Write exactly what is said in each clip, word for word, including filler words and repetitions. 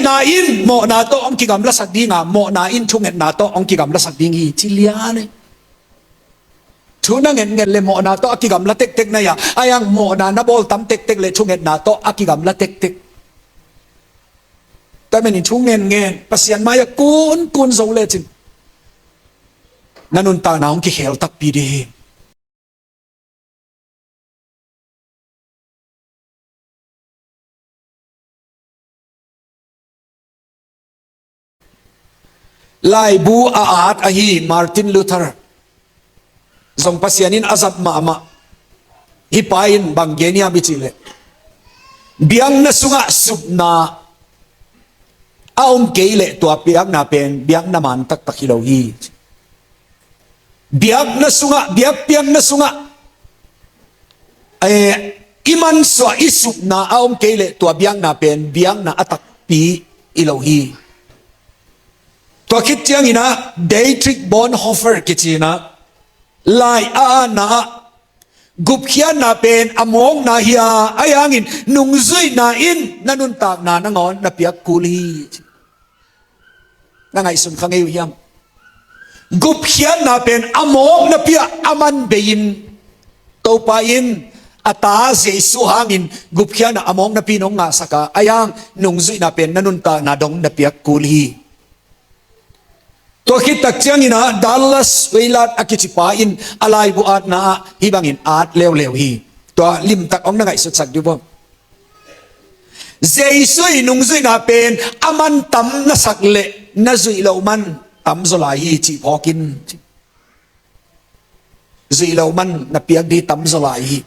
Thungetna in mawhna tawh hong kigamlasak ding a, mawhna in thungetna tawh hong kigamlasak ding hi, ci lian hi. Thu na ngetnget le mawhna tawh a kigamla tektek na hi a, ahi hang mawhna na bawl tam tektek le thungetna tawh a kigamla tektek. Tua manin thu ngetnget, Pasian mai-ah kunkun zo lecin na nuntakna hong kikhel takpi ding hi. Laibu a at ahi Martin Luther zong Pasian in a zat mahmah. Hih pa in bang gen hiam i cih leh, biakna sungah supna a om kei leh tua biakna pen biakna man taktak hi lo hi. Biakna sungah, biakpiakna sungah, eh, i mansuah, i supna a om kei leh tua biakna pen biakna a takpi hi lo hi. Tua khit ciangin ah Dietrich Bonhoeffer kici-in ah lai a atna ah, gupkhiatna pen a mawkna hi a, ahi hangin nungzuihna in na nuntakna nangawn na piak kul hi. Na ngaihsun kha ngei uh hiam? Gupkhiatna pen a mawk napi-in, a man bei-in, Topa in a ta Jesu hangin gupkhiatna a mawk napi-in hong ngahsak a, ahi hang nungzuihna pen na nuntakna dong na piak kul hi. Tua khit tak ciangin ah Dallas Willard a kici pa in a laibu atna ah hih bangin at leuleu hi. Tua limtak hong na ngaihsutsak dih uh. Jesu ii nungzuihna pen a man tam na sak leh na zuih loh man tamzaw lai hi, cih phawk in. Zuih loh man na piak ding tamzaw lai hi.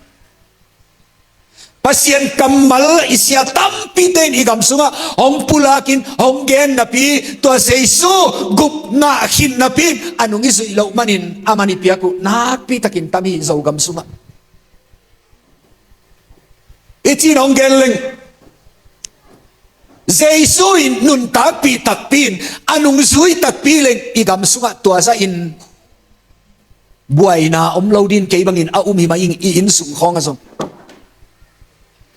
Pasian kammal i sia tampite in i gam sungah hong pulak in, hong gen napi, tua Jesu gupna khin napi-in a nung i zuih loh manin a man i piak uh nakpi takin tam hi Zogam sungah. I cih hong gen leng, Jesu in nuntakpih takpi in a nungzui takpi leng i gam sungah tua zahin buaina om lo ding, kei bangin a um hi mah ing, i innsung khawng ah zong.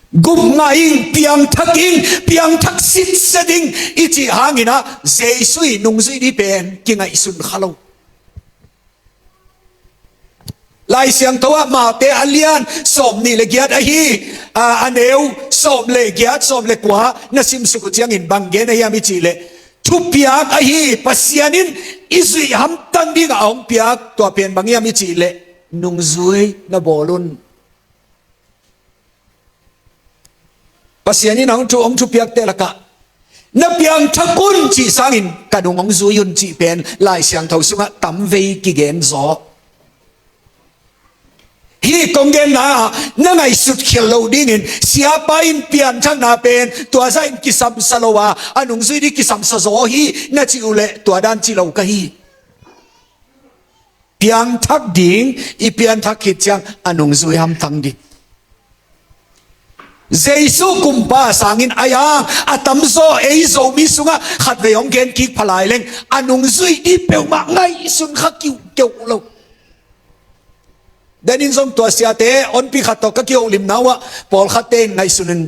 Gup ngah ing, piangthak ing, piangthak sitset ing i cih hangin ah Jesu ii nungzui ding pen kingaihsun kha lo. Lai Siangtho ah Mate a lian sawmnih le giat ahi, a, a neu sawm le giat, sawm le kua na simsuk uh ciangin bang gen ahi hiam i cih leh, thupiak ahi Pasian in i zuih hamtang dingah a hong piak, tua pen bang hiam i cih leh nungzui na bawl un. Pasian in a hong thu, hong thupiakte lakah na piangthak un cih sangin ka nung hong zui un cih pen Lai Siangtho sungah tamvei kigen zaw. Hih kong genna ah na ngaihsut khial loh dingin, siapa in pianthakna pen tua zahin kisamsa lo a, a nungzui ding kisamsa zaw hi na cih uh leh tua dan ci lo ka hi. Piangthak ding, i pianthak khit ciang a nungzui hamtang ding. Jesu kumpa sangin a yang a tamzaw ei Zomi sungah khatvei hong gen kik pha lai leng a nungzui ding peuhmah ngaihsun kha kiuhkeuh lo. Denin zong tua siate honpi khat tawh ka kiholimna uh ah pawlkhatte in ngaihsun in,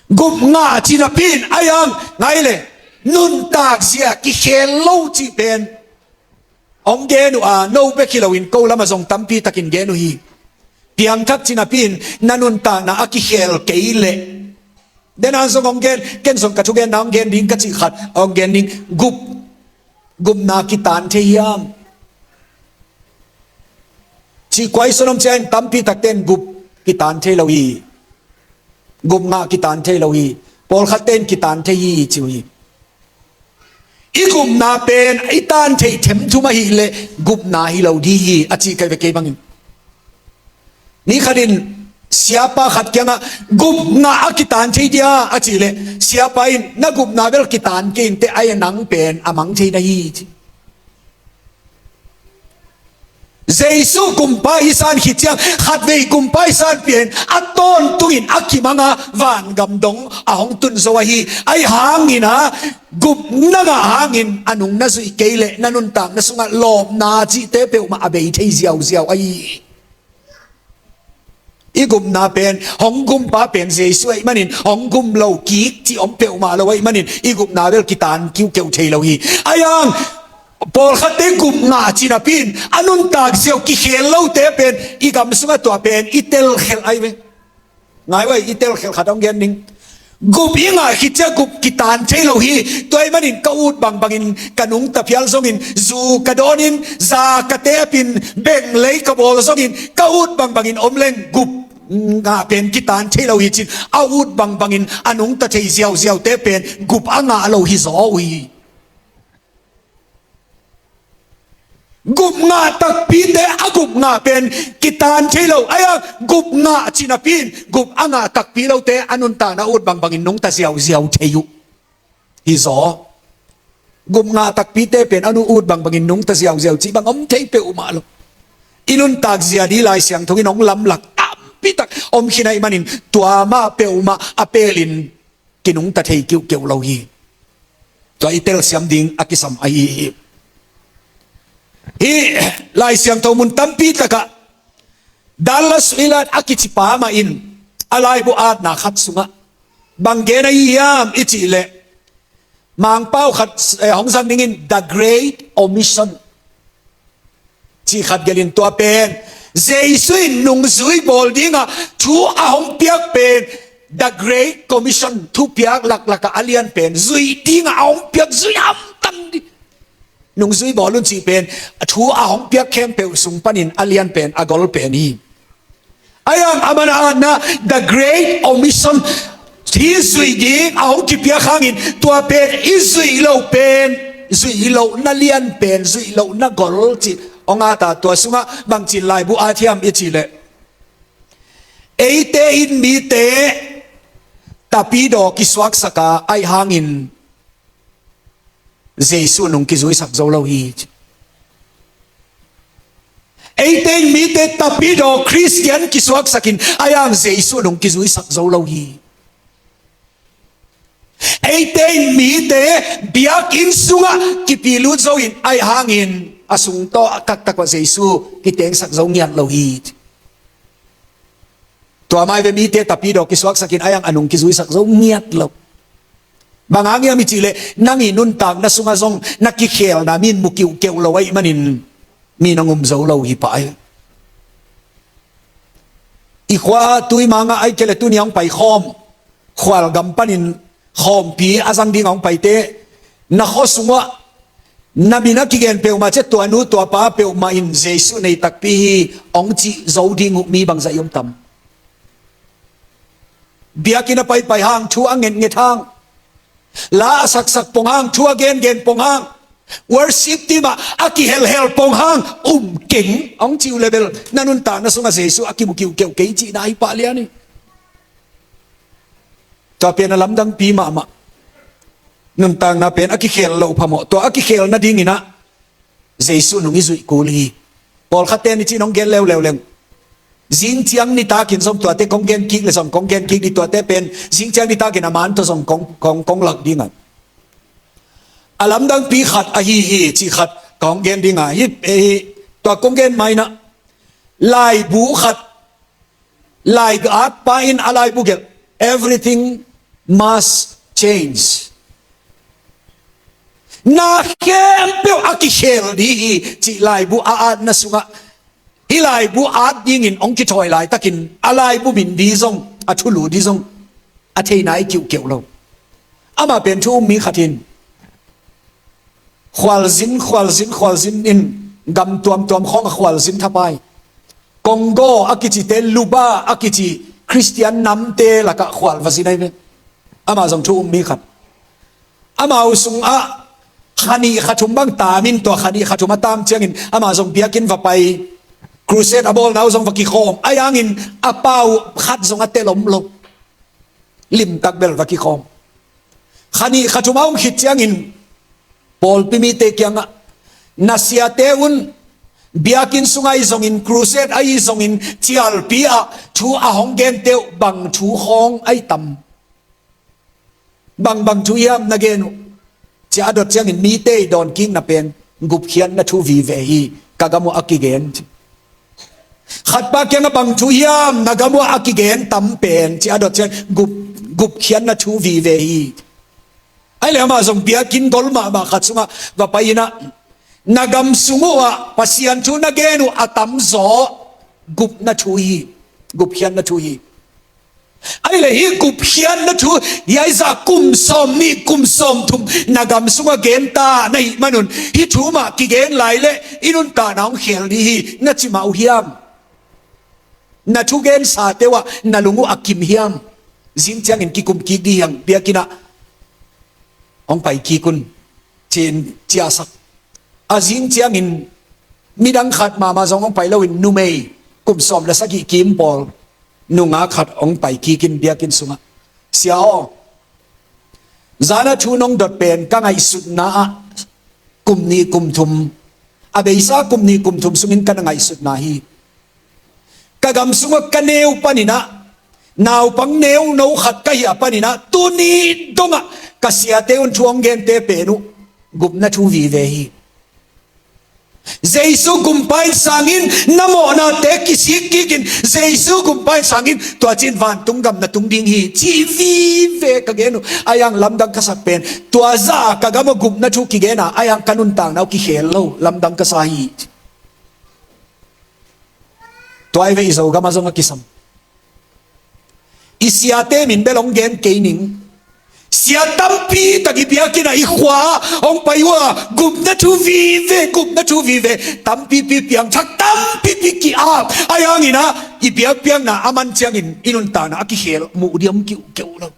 gup ngah cih napi in a yang ngai le nuntak zia kikhel lo cih pen hong gen uh a, no bek hi loin ko lamah zong tampi takin gen uh hi. Piangthak cih napi in na nuntakna a kikhel kei leh, denin zong hong gen, ken zong ka thugenna hong gen ding ka cih khat hong gen ding. Gup, gupna kitan thei hiam cih kuai sunom ciangin tampi takte in gup kitan thei lo hi. Gup ngah kitan thei lo hi. Pawlkhatte in kitan thei hi ci uh hi. I gupna pen i tan theih themthum ahih leh gupna hi lo ding hi a ci ka hi ve kei bangin. Ni khatin siapa khat kiangah gup ngah a kitan thei dia a cih leh siapa in na gupna bel kitan kei inteh, a nang pen a mang thei na hi ci. Jesu kumpa i san khit ciang khatvei kumpa i san pen a tawntungin a kimang a vangam dong a hong tun zo ahi. Ahi hangin ah gup na ngah hangin a nung na zuih kei leh na nuntakna sungah lawpna cihte peuhmah a bei thei ziauziau ahi. I gupna pen hong gumpa pen Jesu ahih manin hong gum lo kik cih om peuhmah lo ahih manin i gupna bel kitan kiukeu thei lo hi. Ahi hang pawlkhatte gup ngah cih napi in a nuntak ziau kikhel lote pen i gam sungah tua pen i telkhelh ahi ve. Ngai uh ei, i telkhelh khat hong gen ding. Gup i ngah khit ciang gup kitan thei lo hi. Tua ahih manin ka ut bangbangin ka nungta phial zongin, zu ka dawnin, za ka tepin, beng lei ka bawl zongin, ka ut bangbangin om leng gup ngah pen kitan thei lo hi cin, a ut bangbangin a nungta thei ziauziaute pen gup a ngah lo hi zaw uh hi. Gup ngah takpite a gup ngah pen kitan thei lo. Ahi hang gup ngah cih napi in gup a ngah takpi lote a nuntakna ut bangbangin nungta ziauziau thei uh hi zaw. Gup ngah takpite pen a nu ut bangbangin nungta ziauziau cih bang om thei peuhmah lo. I nuntak zia ding Lai Siangtho in hong lamlak tampitak om khin ahih manin tua mah peuhmah a pelin kinungta thei kiukeu lo hi. Tua i telsiam ding a kisam ahi hi. Hih Lai Siangtho mun tampi takah Dallas Willard a kici pa mah in a laibu atna khat sungah bang gen ahi hiam i cih leh, Mangpau khat, eh, hong zang dingin The Great Omission cih khat gelhin, tua pen Jesu in nungzui bawl dingah thu a hong piak pen The Great Commission, thupiak laklakah a lian pen, zui dingah a hong piak zui hamtang ding. Nungzui bawl un cih pen thu a hong piak khempeuh sung panin a lian pen, a gol pen hi. Ahi hang aman a atna The Great Omission, hih zuih ding a hong kipiak hangin tua pen i zuih loh pen, zuih lohna lian pen, zuih lohna gol cih hong at a, tua sungah bangci in laibu at hiam i cih leh, eite in mite tapidaw kisuaksak a, ahi hangin Jesu nung kizuisak zo lo hi. Eite in mite tapidaw Khristian kisuaksak in, ahi hang Jesu nung kizuisak zo lo hi. Eite in mite biakinn sungah kipilut zo in, ahi hangin a sung tawh a taktak uh Jesu kitengsak zo ngiat lo hi. Tua mah hi ve, mite tapidaw kisuaksak in, ahi hang a nung kizuisak zo ngiat lo. Bang hang hiam i cih leh, nang i nuntakna sungah zong na kikhelna mi in mu kiuhkeuh lo ahih manin mi nang um zo lo hi pah hi. I khua ah tui mangah ahih kei leh tuni a hong pai khawm, khualgam panin khawmpi a zang ding a hong paite, na khua sungah na min a kigen peuhmah ciah tua nu tua pa peuhmah in Jesu nei takpi hi hong cih zo ding uh mi bangzah i om tam? Biakinn a paipai hang, thu a ngetnget hang, la a saksak pong hang, thu a gengen pong hang, worship team ah a kihelhel pong hang um keng hong cih uh leh bel, na nuntakna sungah Jesu a kimu kiuhkeuh kei cihna hi pah lian hi. Tua pen a lamdangpi mahmah. Nuntakna pen a kikhel loh phamawh. Tua a kikhel nadingin ah Jesu nung i zuih kul hi. Pawlkhatte in i cih nong gen leuleu leng, zing ciang nitakin zong tuate kong gen kik leh zong kong gen kik dih, tuate pen zing ciang nitakin a man tawh zong kong, kong, kong lak ding a. A lamdangpi khat ahi hi cih khat kong gen ding a, hi, eh, hi, tua kong gen mai na, laibu khat, lai atpa in a laibu gelh, "Everything must change. Na khempeuh a kikhel ding hi," cih laibu a atna sungah, hih laibu at dingin hong kithawi laitakin a laibu min ding zong, a thulu ding zong a theihna i kiuhkeuh lo. Amah pen thu um mi khat hi in, khualzin, khualzin, khualzin in gam tuamtuam khawng a khualzin thapai. Congo a kicite, Luba a kici Khristian namte lakah khual va zin ahi ve. Amah zong thu um mi khat. Amau sungah kha nih kha thum bang tam in, tua kha nih kha thum a tam ciangin amah zong biakinn va pai. Crusade a bawlna uh zong va kikhawm. Ahi hangin a pau khat zong a tel om lo. Limtak bel va kikhawm. Kha nih kha thum a om khit ciangin pawlpi mite kiangah, "Na siate un biakinn sungah ahi zongin, crusade ahi zongin, cialpi ah thu a hong gente uh bang thu khawng ahi tam? Bangbang thu hiam na gen uh?" ci-a a dot ciangin, "Mite i dawnkikna pen gupkhiatna thu vive hi, ka gam uh a kigen," ci. Khatpa kiangah bang thu hiam, na gam uah a kigen tam pen, ci a dot ciang gup, gupkhiatna thu vive hi. Ahih leh amah zong biakinn gol mahmah khat sungah va pai in ah, na gam sung uhah Pasian thu na gen uh a tamzaw gupna thu hi, gupkhiatna thu hi. Ahih leh hih gupkhiatna thu, hih a i zah kum sawmnih kum sawmthum na gam sungah gen ta na hih manun, hih thu mah kigen lai leh i nuntakna hong khel ding hi na ci mah uh hiam? Na thugensate uhah na lung uh a kim hiam? Zing ciangin kikum kik ding hi hang, biakinn ah hong pai kik un, ci-in ciahsak. A zing ciangin midang khat mahmah zong hong pai loin, numei kum sawm le sagih kim pawl nungak khat hong pai kik in biakinn sungah, "Sia aw, zan a thu nong dot pen ka ngaihsutna ah kum nih kum thum, a beisa kum nih kum thum sungin ka na ngaihsutna hi. Ka gam sungah ka neu panin ah, naupang neuno khat ka hih a panin ah, tuni dongah ka siate un thu hong gente pen uh gupna thu vive hi. Jesu gumpa in sangin, na mawhnate kisik kikin, Jesu gumpa in sangin, tua cin vantung gam na tung ding hi," ci vive ka gen uh. Ahi hang lamdang ka sak pen, tua zah ka gam ah gupna thu kigen a, ahi hang ka nuntakna uh kikhel lo, lamdang ka sa hi. Tua hi ve, i Zogam ah zong a kisam. I siate min bel hong gen kei ning. Sia tampi tak i biakinn ah, i khua ah hong pai uh a, gupna thu vive, gupna thu vive, tampipi piangthak, tampipi ki-ap. Ahi hangin ah, i biakpiakna a man ciangin i nuntakna a kikhel muh diam kiuhkeuh lo.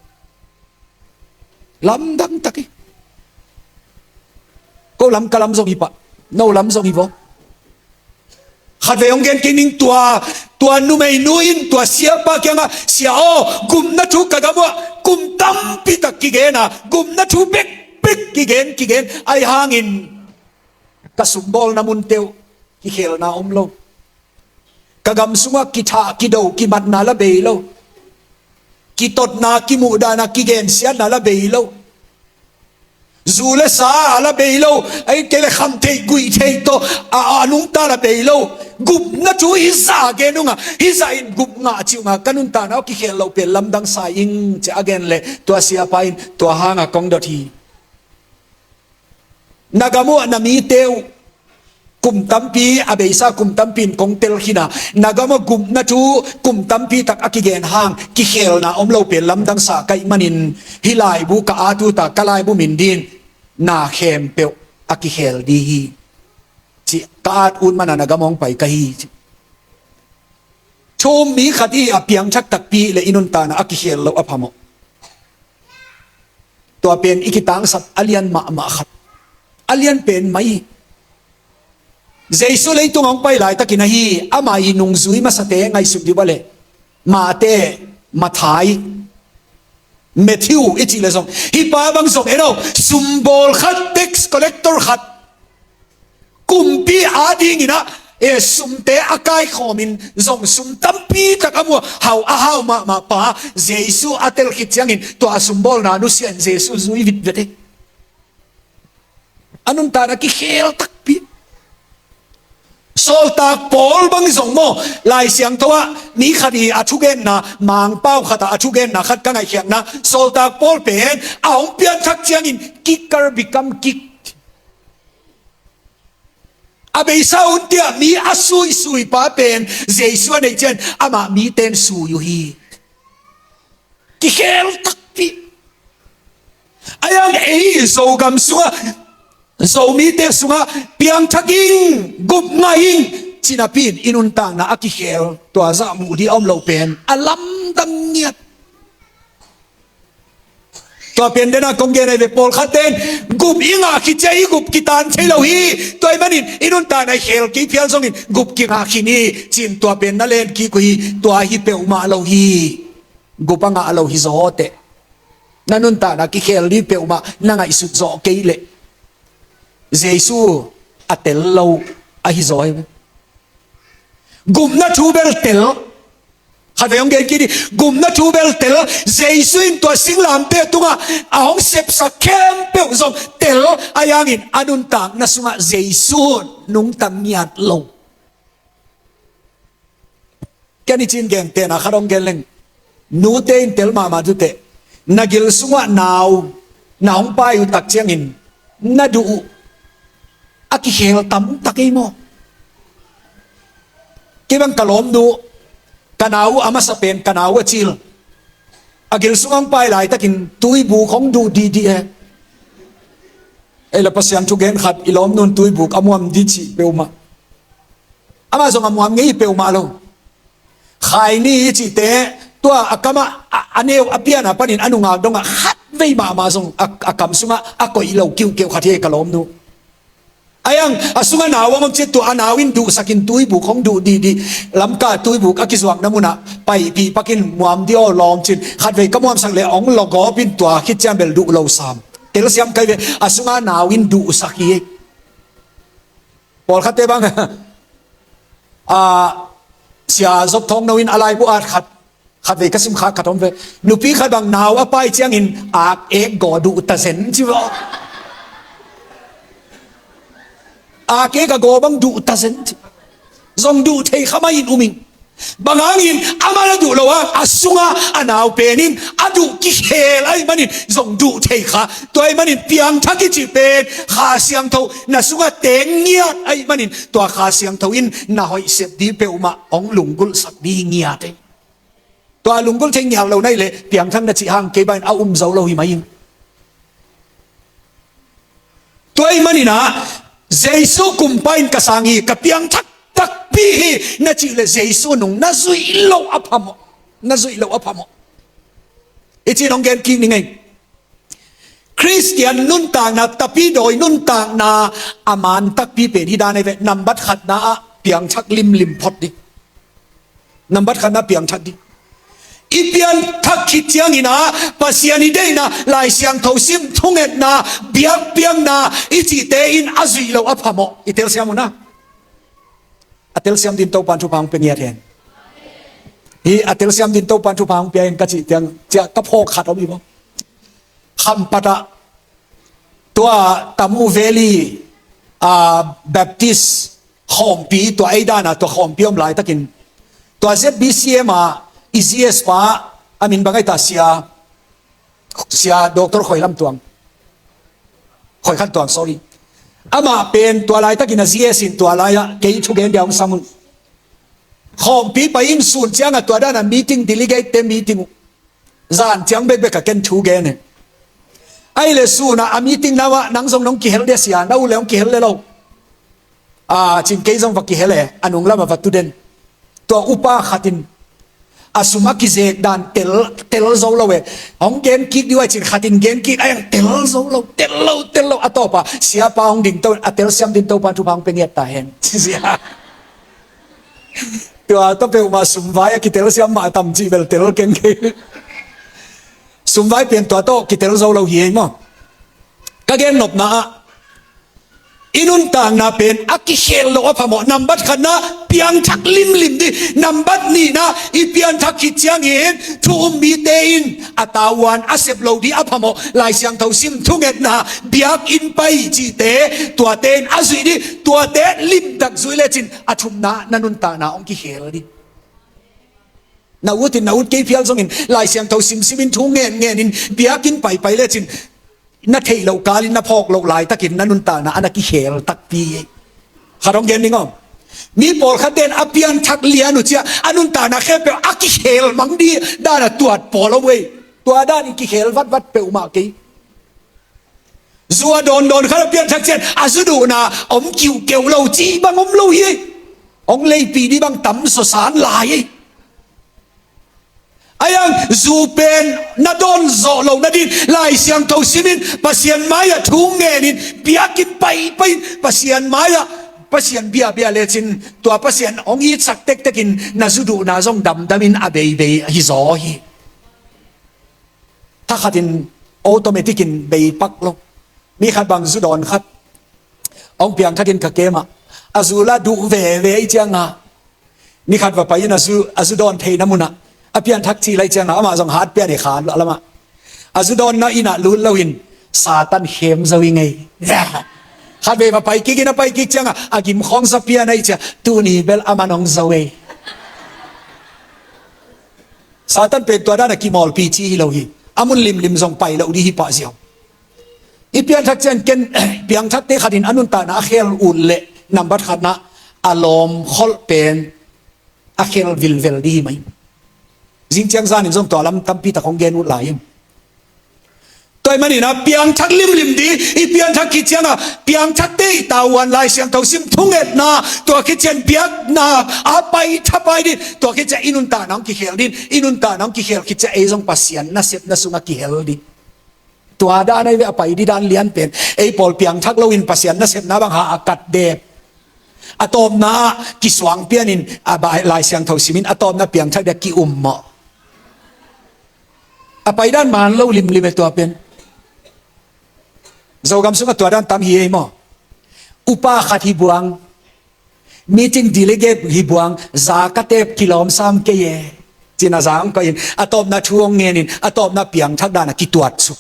Lamdang tak hi. Ko lam ka lam zong hi pah, no lam zong hi vaw. Khatvei hong gen kik ning, tua, tua numeinu in tua siapa kiangah, "Sia aw, gupna thu ka gam uah kum tampi tak kigen a, gupna thu bekbek kigen, kigen, ahi hangin ka sumbawlna munte uh kikhelna om lo. Ka gam sungah kithah, kido, kimatna la bei lo. Kitotna, kimuhdahna, kigensiatna la bei lo. Zu le sa a la bei lo, ahih kei leh khamtheih guihtheih tawh a, a nungta la bei lo. Gupna thu hih zah gen ung a, hih zah in gup ngah cih ung a, ka nuntakna uh kikhel loh pen lamdang sa ing," ci a gen leh, tua siapa in, "Tua hangah kong dot hi. Na gam uh ah na mite uh kum tampi, a beisa kum tampi in kong tel khin a, na gam ah gupna thu kum tampi tak a kigen hang kikhelna om lo pen lamdang sa ka hih manin, hih laibu ka at ut a, ka laibu min ding in, na khempeuh a kikhel ding hi," ci. "Ka at ut man a na gam ah hong pai ka hi," ci. Thu um mi khat i hih a, piangthak takpi leh i nuntakna a kikhel loh a phamawh. Tua pen i kitangsap a lian mahmah khat, a lian pen mai hi. Jesu leitung hong pai laitakin ahi, ama i nungzui masate ngaihsut dih uh a leh, Mate, Matthai, Matthew i cih leh zong, hih pa bang zong en aw, sumbawl khat, tax collector khat, kumpi adingin ah, e, sumte a kaikhawmin zong sum tampi tak a mu a, hau, a hau mahmah pa, Jesu a tel khit ciangin tua a sumbawlna nusia in Jesu zui vitvet hi. A nuntakna kikhel takpi. Sawltak Paul bang zong maw, Lai Siangtho ah mi khat i a thugenna, Mangpau khat ah a thugenna khat ka ngaihkhiatna, Sawltak Paul pen a hong pianthak ciangin kicker become kick. A beisa un tiah mi a suisui pa pen Jesu a neih ciang amah mite in sui uh hi. Kikhel takpi. Ahi hang ei Zogam sungah, Zomite sungah piangthak ing, gup ngah ing, ci napi in i nuntakna a kikhel, tua zah muh ding a om loh pen a lamdang ngiat. Tua pen den a kong gen ahi ve, pawlkhat ten gup i ngah khit ciang i gup kitan thei lo hi. Tua ahih manin i nuntakna i khel kei phial zongin gup kingah khin hi, ci-in tua pen na len kik uh hi. Tua hi peuhmah lo hi. Gup a ngah lo hi zaw teh. Na nuntakna kikhel ding peuhmah na ngaihsut zawh kei leh Jesu a tel lo ahi zaw hi ve. Gupna thu bel tel. Khatvei hong gen kik ni, gupna thu bel tel, Jesu in tua singlamteh tungah a hong sepsak khempeuh zong tel, ahi hangin a nuntakna sungah Jesu nungta ngiat lo. Ken i cin geng tena khat hong gen leng. Nute in tel mahmah duteh, na gil sungah nau na hong pai uh tak ciangin na duh uh a kikhel tamtak ei maw? Kei bang ka lawm duh, ka nau uh a masa pen ka nau uh a cil. A gil sungah hong pai laitakin tuibuk hong duh dihdih e. Ei la Pasian thugen khat i lawm nun tuibuk a muam dih cih peuhmah. Amah zong a muam ngei peuhmah lo. Khaini i cihte tua a kamah a, a neu a piana panin a nungak dongah khat vei mahmah zong a, a kam sungah a koih lo kiuhkeuh khat hi ei ka lawm duh. Ayang a sungah nau ang om ciat tua a nau in duhsakin tuibuk hong duh dihdih. Lamka tuibuk a kizuakna munah paipih pakin muam dih aw lawm cin khat vei ka muamsak le hong logawpin tua khit ciang bel duh lo sam. Telsiam kai ve a sungah nau in duhsak hi ei. Pawlkhatte bang a sia zop thawng no in a laibu at khat khat vei ka simkhak khat om ve. Nupi khat bang nau a pai ciangin ak ek gaw duh ta zen ci vaw. Ak ek a gaw bang duh ta zen ci. Zong duh thei kha mai in um ing. Bang hangin amah na duh lo a a sunga a nau pen in a duh kikhel ahih manin zong duh thei kha. Tua ahih manin piangthak i cih pen Kha Siangtho na sunga teng ngiat ahih manin tua Kha Siangtho in na hoih sep dih peuhmah hong lunggulhsak dih ngiat ei. Tua lunggulh thei ngiat lo na hih leh piangthak na cih hang kei bangin a um zo lo hi mai ing. Tua ahih manin ah Jesu kumpa in ka sang hi, ka piangthak takpi hi na cih leh Jesu nung na zuih loh a phamawh. Na zuih loh a phamawh. I cih nong gen kik ning ei. Khristian nuntakna, tapidawi nuntakna a man takpi pen hi dan ei ve, nambat khatna ah piangthak limlim phot dih. Nambat khatna piangthak dih. I pianthak khit ciangin ah Pasian i deihna, Lai Siangtho sim, thungetna, biakpiakna i cihte in a zuih loh a phamawh. I telsiam uh na. A telsiam din Topan thupha hong pia ngiat hen. Hi a telsiam din Topan thupha hong pia hen ka cih ciang ciah ka phawk khat om hi maw? Khampat ah tua Tamu Valley a Baptist khawmpi tua ei dana tua khawmpi om laitakin tua Z B C M a i G S pa a min bang ai ta sia Sia Doctor Khoi Lam Tuang. Khoi Khan Tuang, sorry. Amah pen tua laitakin a G S in tua lai-ah kei thugen dia hong sam un. Khawmpi pai in sun ciangah tua dana meeting, delegate te meeting uh. Zan ciang bekbek a ken thugen e. Ahih leh sunah a meeting namah nang zong nong kihel dia sia, na uh le hong kihel le lo. A cin kei zong va kihel e, a nung lamah va tu den. Tua upa khatin a sum a kizek dan tel, tel zo lo e. Hong gen kik dih uh ai cin khatin gen kik ai ang tel zo lo, tel lo, tel lo. A tawpa siapa hong ding to, a telsiam din Topan thupha hong pia ngiat ta hen. Tua tawh peuhmah sumvai a kitelsiam mah tam cih bel tel keng kei. Sumvai pian tua tawh kitel zo lo hi ei maw? Ka gen nopna ah i nuntakna pen a kikhel loh a phamawh. Nambat khatna piangthak limlim dih. Nambat nihna i pianthak khit ciangin thu um mite in a tavuan a sep lo dih a phamawh. Lai Siangtho sim, thungetna, biakinn pai cihte tuate in a zuih dih. Tuate limtak zuih lecin a thumna na nuntakna hong kikhel dih. Na ut in na ut kei phial zongin Lai Siangtho simsimin thu ngen ngenin biakinn paipai lecin na theih loh kalin na phawk loh laitakin na nuntakna a na kikhel takpi hi. Khat hong gen ding aw. Mi pawlkhat ten a pianthak lian uh ciah a nuntakna khempeuh a kikhel mang dih dana tuat pawl om uh ei. Tua danin kikhel vatvat peuhmah kei. Zu a dawndawn khat a pianthak cian a zu duhna om kiuhkeuh lo cih bang om lo hi. Hong leipih dih bang tam sawsan lai hi. Aiang zu pen na dawn zawh lo nadin Lai Siangtho simin Pasian mai-ah thu ngenin biakinn paipai Pasian mai-ah Pasian biabia lecin tua Pasian hong itsak tektekin na zu duhna zong damdamin a beibei hi zaw hi. Thakhatin automatic in bei pak lo. Mi khat bang zu dawn khat hong piangthakin ka kemah a zu la duh veve i cianga ni khat va pai in a zu, a zu dawn theihna munah a pianthak cih lai cianga amah zong hat pian i khan lamah a zu dawnna innah lut loin Satan khem zo i ngei. Khat vei va pai kik in a pai kik cianga a gimkhawng za pian a i cia tuni bel a man hong zo ei. Satan pen tua dan a kimawlpi ci hi lo hi. A mun limlim zong pai lo dih hi pah ziau. I pianthak ciang ken, piangthakte khat in a nuntakna a khel ut leh nambat khatna a lawm kholh pen a khel vilvel dih hi mai. Zing ciang zan in zong tua lam tampi tak hong gen ut lai in. Tua ahih manin a piangthak limlim dih, i pianthak khit ciang a, piangthakte i tavuan Lai Siangtho sim, thungetna, tua khit ciang biakna a pai thapai dih, tua khit ciang i nuntakna hong kikhel dih, i nuntakna hong kikhel khit ciang ei zong Pasian nasepna sungah kihel dih. Tua dan ahi ve a pai dih dan lian pen. Ei pawl piangthak loin Pasian nasepna bang ha a kat dep. A tawpna ah kisuang pianin a bai Lai Siangtho simin a tawpna piangthak dih a ki-um mawh. A pai dan man lo limlim e tua pen. Zogam sungah tua dan tam hi ei maw. Upa khat hi buang. Meeting delegate hi buang, za ka tep kilawm sam kei e. Cin a za hong koih in, a tawpna thu hong ngen in, a tawpna piangthak dan a kituat suk.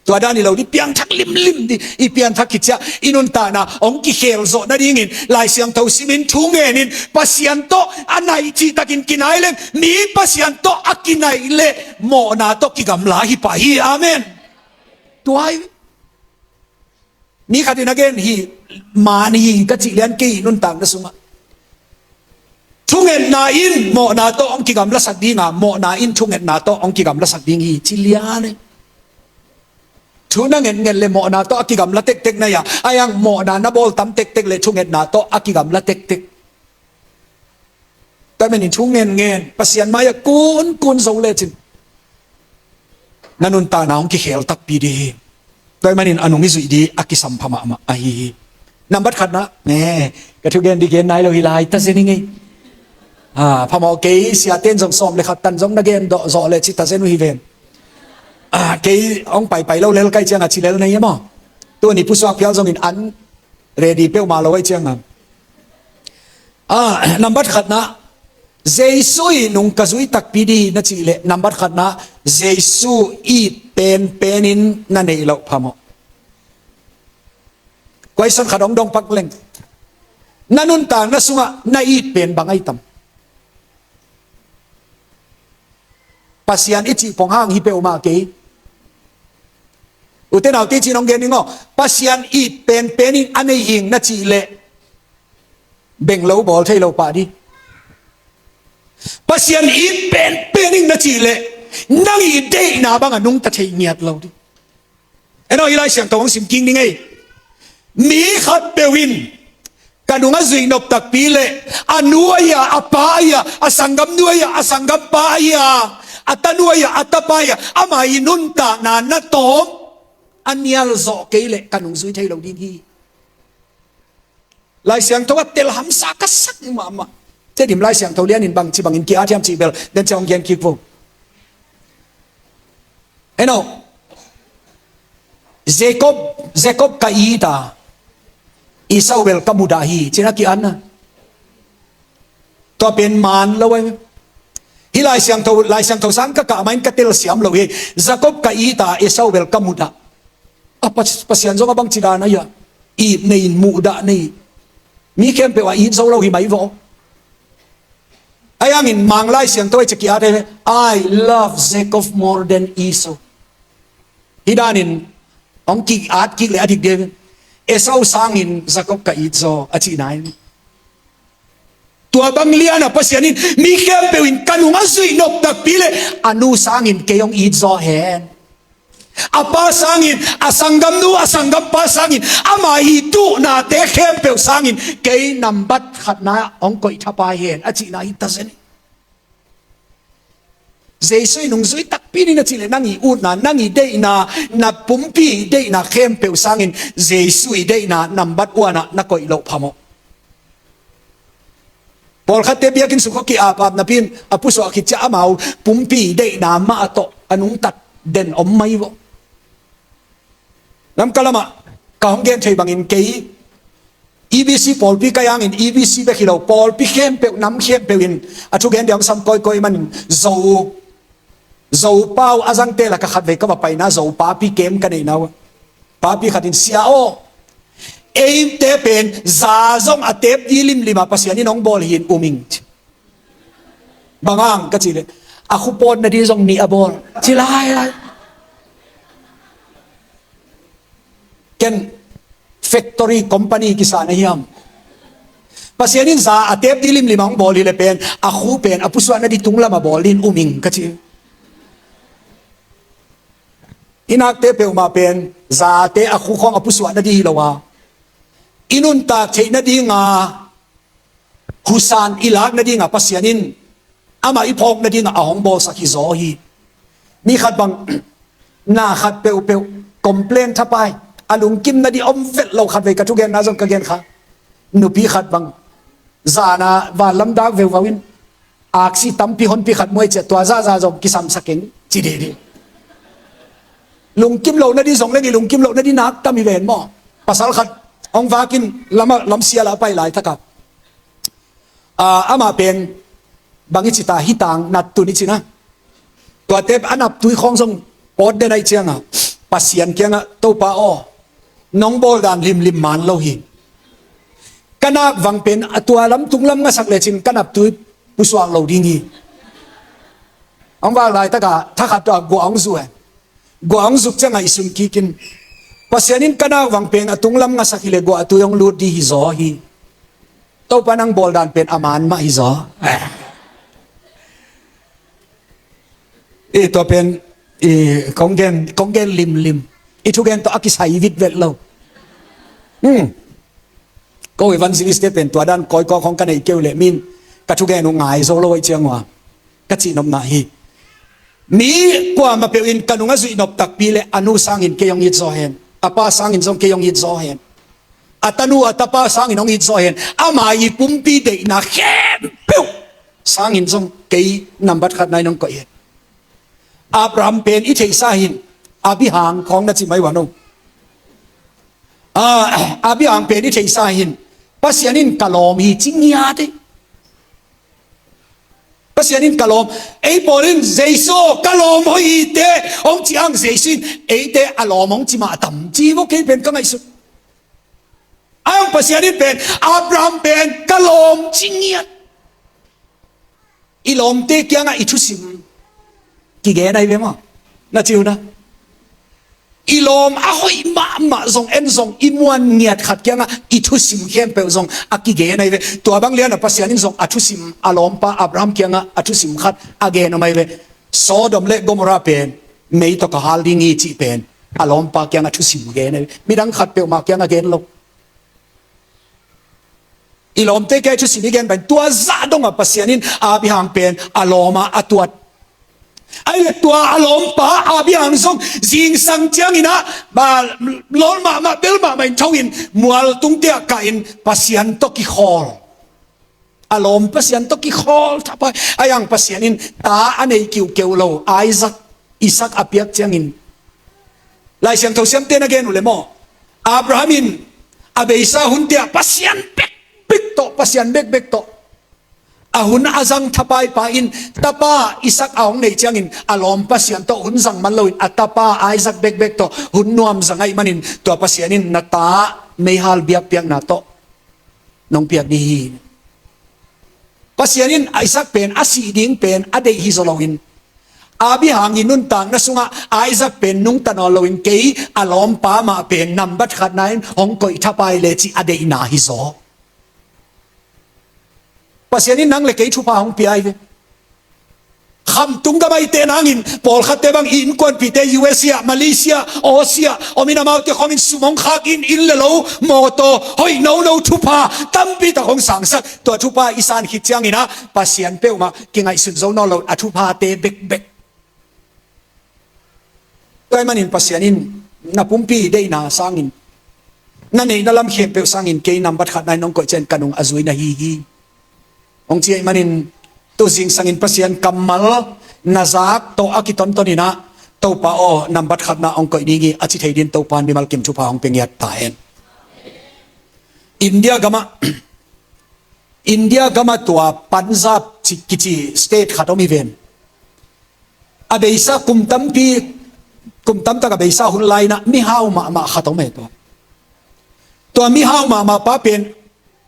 Tua dan hi lo dih, piangthak limlim dih, i pianthak khit ciang, i nuntakna hong kikhel zawh nadingin, Lai Siangtho simin thu ngen in, Pasian tawh a naih cihtakin kinai leng, mi Pasian tawh a kinaih leh, mawhna tawh kigamla hi pah hi, amen. Tua hi. Mi khat in a gen hi, man hi ka cih lian kei nuntakna sungah. Thungetna in mawhna tawh hong kigamlasak ding a, mawhna in thungetna tawh hong kigamlasak ding hi, ci lian e. Thu na ngetnget le mawhna tawh a kigamla tektek na hi a, a iang mawhna na bawl tam tektek le thungetna tawh a kigamla tektek. Tua ahih manin thu ngenngen, Pasian mai-ah kunkun zo lecin na nuntakna hong kikhel takpi dih hi. Tua ahih manin a nung i zuih dih a kisampha mahmah ahi hi. Nambat khatna, ne, ka thugen dih gen nai lo hi lai, tazen hi ngei. Ah, phamawh kei, siate in zong sawm le khat tan zong na gen dawh zawh le ci tazen uh hi ven. Ah, kei hong paipai lo lel kai ciang a ci lel na hi maw. Tuni pusuak phial zongin an ready peuhmah lo ahih ciang a. Ah, nambat khatna, Jesu i nung ka zui takpi dih na cih leh, nambat khatna, Jesu it penpen in na neih loh phamawh. Question khat hong dong pak leng. Na nuntakna sungah na it pen bang ahi tam? Pasian i cih pong hang hi peuhmah kei. Ute naute cih nong gen ning aw. Pasian it penpen in a nei ing na cih leh beng lo bawl thei lo pah dih. Pasian it penpen in na cih leh nang i deihna bang a nungta thei ngiat lo dih. En aw, hih Lai Siangtho hong sim kik ning ei. Mi khatpeuh in ka nung a zuih nop takpi leh a nu ahi a, a pa ahi a, a sanggamnu ahi a, a sanggampa ahi a, a tanu ahi a, a tapa ahi a, ama i nuntakna na tawm a nial zawh kei leh ka nung zui thei lo ding hi. Lai Siangtho a tel hamsa ka sak mahmah. Tedim Lai Siangtho lianin bangci bangin ki-at hiam cih bel den ciang hong gen kik vo. En aw. Jacob, Jacob ka it a, Esau bel ka mudah hi, ci-in a ki-at na. Tua pen man lo ahi. Hih Lai Siangtho, Lai Siangtho sang ka kah mah in ka telsiam lo hi. Jacob ka it a, Esau bel ka mudah. A Pas-, Pasian zong a bangci dan ahi a, it nei in muhdah nei. Mi khempeuh a it zo lo hi mai vaw. Ahi hangin Mang Lai Siangtho ah ci-a ki-at hi, "I love Jacob more than Esau." Hih danin hong ki-at kik leh a dik ding, Esau sangin Jacob ka it zaw a cihna hi. Tua bang lian a Pasian in mi khempeuh in ka nung a zuih nop takpi leh a nu sangin kei hong it zaw hen. A pa sangin, a sanggamnu, a sanggampa sangin, ama i duhnate khempeuh sangin kei nambat khatna hong koih thapai hen a cihna hi ta zen hi. Jesu i nung zui takpi ni na cih leh nang i utna, nang i deihna, na pumpi i deihna khempeuh sangin Jesu i deihna nambat one ah na koih loh phamawh. Pawlkhatte biakinn sung khawng ki-ap ap napi in a pusuah khit ciang amau pumpi i deihna mah tawh a nungtat den om mai vawh. Lamka lamah ka hong gen thei bangin kei E B C pawlpi ka hi hangin E B C bek hi lo, pawlpi khempeuh, nam khempeuh in a thugen dia hong sam kawikawi manin Zo, Zo pau a zangte lakah khatvei ka va paina Zo papi kem ka neihna uh. Papi khat in, "Sia aw, eite pen za zong a tep di limlim a Pasian in hong bawl hi in um ing," ci. Bang hang ka cih leh, a khu pawt nading zong nih a bawl. Ci lai lai. Ken factory company kisa na hiam? Pasian in za a tep ding limlim a hong bawl hi le pen, a khu pen a pusuah nading tunglam a bawl ding um ing ka ci. I nakte peuhmah pen zate a khu khawng a pusuah nading hi lo a, i nuntak theih nadinga husan i lak nadinga Pasian in amah i phawk nadinga a hong bawlsak hi zaw hi. Mi khat bang na khat peuhpeuh complain thapai, a lungkim nading om vet lo, khatvei ka thugenna zong ka gen kha. Nupi khat bang zana vanlam dak veuvau in aksi tampi honpi khat muai ciah, tua zahzah zong kisamsak keng ci dede. Lungkim lo nading zong leng i lungkim lo nading nak tam hi ven maw. Pasal khat hong vakin lama lamsial a pai laitaka, ah, amah pen bang i cita, hitang nat tun i cina. Tuate a naptui khawng zong pawt den aih cianga Pasian kianga, Topa aw, nong bawl dan limlim man lo hi. Ka nak vang pen a tua lam tunglam ngasak lecin ka naptui pusuak lo ding hi. Hong vak laitaka thakhat tua guah hong zu e. Guah hong zuk cianga i sun kikin, Pasian in ka nak vang pen a tunglam ngasak hi le guah a tui hong lut ding hi zaw hi. Topa nang bawl dan pen a man mah hi zaw. I tua pen i kong gen, kong gen limlim. I thugen tawh a kisai vitvet lo. Hmm. Ko evangelist te pen tua dan kawikawi khawng ka nei keu le min ka thugen uh ngai zo lo aih ciang uh a ka cihnopna hi. Mi kuamah peuh in ka nung a zuih nop takpi le a nu sangin kei hong it zaw hen. A pa sangin zong kei hong it zaw hen. A tanu a tapa sangin hong it zaw hen. Ama i pumpi deihna khempeuh sangin zong kei nambat khatna in hong koih hen. Abraham pen i theihsa hin, Abihang khawng na ci mai ua no. Ah, Abihang pen i theihsa hin, Pasian in ka lawm hi ci ngiat e. Pasian in ka lawm, ei pawl in Jesu ka lawm hoih hi te hong ci ang, Jesu in eite a lawm hong ci mah a tam ci vok kei pen ka ngaihsut. A hong Pasian in pen, Abraham pen ka lawm ci ngiat. I lawmte kiangah i thusim kigen ahi ve maw? Na ci uh na. I lawm a hoih mahmah zong en zong i muan ngiat khat kiangah i thusim khempeuh zong a kigen ahi ve. Tua bang lianah Pasian in zong a thusim, a lawmpa Abraham kiangah a thusim khat a gen om ahi ve. Sodom le Gomorrah pen mei tawh ka hal ding hi cih pen a lawmpa kiangah thusim gen ahi ve. Midang khat peuhmah kiangah gen lo. I lawmte kiang thusim i gen pen tua zah dongah Pasian in Abihang pen a lawma a tuat. Ahi le tua a lawmpa Abihang zong zingsang ciangin ah, ba, lawl mahmah, bel mahmah in tho in mual tungte ah kah in Pasian tawh kikhawl. A lawm Pasian tawh kikhawl thapai. Ahi hang Pasian in ta a nei kiuhkeuh lo Isaac, Isaac a piak ciangin Lai Siangtho siamte na gen uh le maw? Abraham in a beisa hunte ah Pasian bekbek tawh, Pasian bekbek tawh a hun a zang thapai pa in tapa Isaac a hong neih ciangin a lawm Pasian tawh hun zang man loin a tapa Isaac bekbek tawh hun nuam zang ahih manin tua Pasian in na ta meihal biakpiakna tawh nong piak ding hi. Pasian in Isaac pen a sih ding pen a deih hi zaw loin Abihang i nuntakna sungah Isaac pen nungta nawn loin kei a lawmpa mah pen nambat khatna in hong koih thapai le cih a deihna hi zaw. Pasian in nang le kei thupha hong pia hi ve. Khamtung gam ahih teh nangin pawlkhatte bang i innkuanpihte U S A ah, Malaysia, Aussie ah om in amaute khawngin sum hong khak in, inn le lo, mawtaw, hoih nono, thupha tampi tak hong sangsak. Tua thupha i san khit ciangin ah Pasian peuhmah kingaihsun zo nawn lo a thuphate bekbek. Tua ahih manin Pasian in na pumpi deihna sangin, na neihna lam khempeuh sangin kei nambat khatna in hong koih ciangin ka nung a zui na hi hi. Hong ci ahih manin tu zingsangin Pasian kammal na zak tawh a kitonton in ah Topa aw, nambat khatna hong koih ding hi a ci thei dingin Topa in mimal kim thupha hong pia ngiat ta hen. India gamah, India gamah tua Punjab ci, kici state khat om hi ven. A beisa kum tampi, kum tamtak a beisa hun lai-in ah mihau mahmah khat om hi tua. Tua mihau mahmah pa pen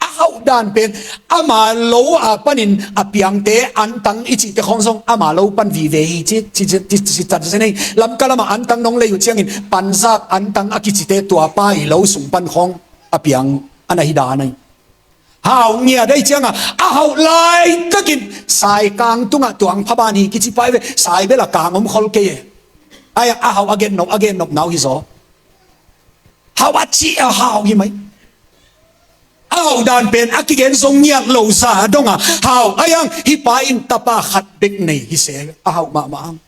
a hauh dan pen ama lo a panin a piangte antang i cihte khawng zong ama lo pan vive hi ci, ci, ci, ci, ci, ci, ci, ci, lamka lamah antang nong lei uh ciangin panzak antang a kicite tua pa i lo sung pan khawng a piang a na hi dan ahi. Hau ngiat ahi cianga a hauh laitakin saikang tungah tuang phaban hi kici pai ve. Sai bela kang om khol kei e. Ai a hauh a gen nop a gen nop nau hi zaw. Hauh a ci a hau hi mai. A hauh dan pen a kigen zong ngiat lo za donga hau a yang hi pa in tapa khat bek nei hi se a hauh mahmah ang.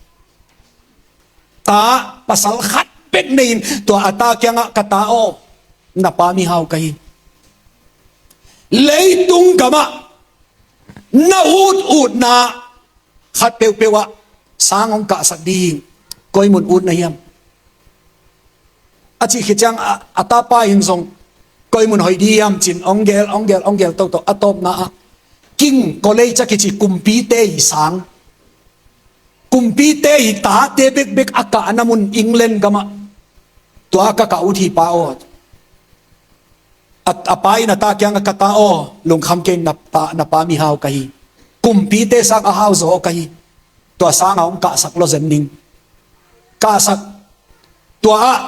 Ta pasal khat bek nei in tua a ta kiangah ka ta aw na pa mihau ka hi. Leitung gamah na ut utna khat peuhpeuh ah sang hong kahsak ding koi mun ut na hiam? A cih khit ciang a, a tapa in zong koi mun hoih ding hiam cin hong gel hong gel hong gel toto a tawpna ah King College a kici kumpite i sang, kumpite i tate bekbek a kahna mun England gamah tua ka kah ut hi pa aw. A, a pa in a ta kiangah ka ta aw lungkham kei na pa, na pa mihau ka hi. Kumpite sang a hau zaw ka hi. Tua sanga hong kahsak lo zen ding. Kahsak tua ah